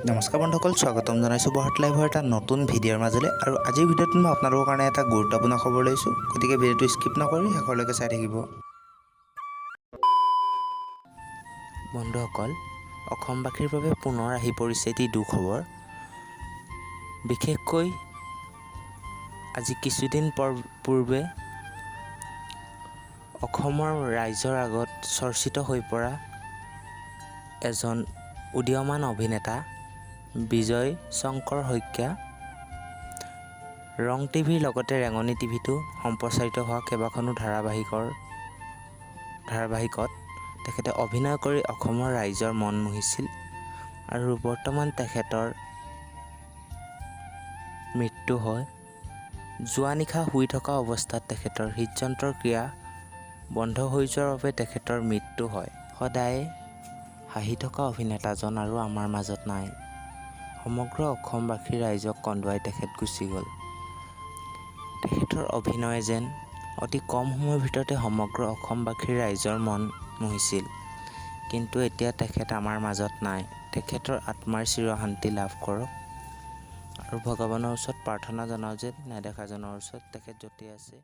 নমস্কাৰ বন্ধুসকল, স্বাগতম জনাইছোঁ বহাট লাইভৰ এটা নতুন ভিডিঅ'ৰ মাজলৈ। আৰু আজিৰ ভিডিঅ'টোত মই আপোনালোকৰ কাৰণে এটা গুৰুত্বপূৰ্ণ খবৰ লৈছোঁ, গতিকে ভিডিঅ'টো স্কিপ নকৰি শেষলৈকে চাই থাকিব। বন্ধুসকল, অসমবাসীৰ বাবে পুনৰ আহি পৰিছে এটি দুখবৰ। বিশেষকৈ আজি কিছুদিন পূৰ্বে অসমৰ ৰাইজৰ আগত চৰ্চিত হৈ পৰা এজন উদীয়মান অভিনেতা বিজয় শংকৰ শইকীয়া, ৰং টিভিৰ লগতে ৰেঙনি টিভিতো সম্প্ৰচাৰিত হোৱা কেইবাখনো ধাৰাবাহিকত তেখেতে অভিনয় কৰি অসমৰ ৰাইজৰ মন মুহিছিল। আৰু বৰ্তমান তেখেতৰ মৃত্যু হয়। যোৱা নিশা শুই থকা অৱস্থাত তেখেতৰ হৃদযন্ত্ৰৰ ক্ৰিয়া বন্ধ হৈ যোৱাৰ বাবে তেখেতৰ মৃত্যু হয়। সদায়ে হাঁহি থকা অভিনেতাজন আৰু আমাৰ মাজত নাই। সমগ্ৰ অসমবাসী ৰাইজক কন্দুৱাই তেখেত গুচি গ'ল। তেখেতৰ অভিনয়ে যেন অতি কম সময়ৰ ভিতৰতে সমগ্ৰ অসমবাসীৰ ৰাইজৰ মন মুহিছিল। কিন্তু এতিয়া তেখেত আমাৰ মাজত নাই। তেখেতৰ আত্মাৰ চিৰশান্তি লাভ কৰক আৰু ভগৱানৰ ওচৰত প্ৰাৰ্থনা জনাওঁ যে নেদেখাজনৰ ওচৰত তেখেত য'তেই আছে।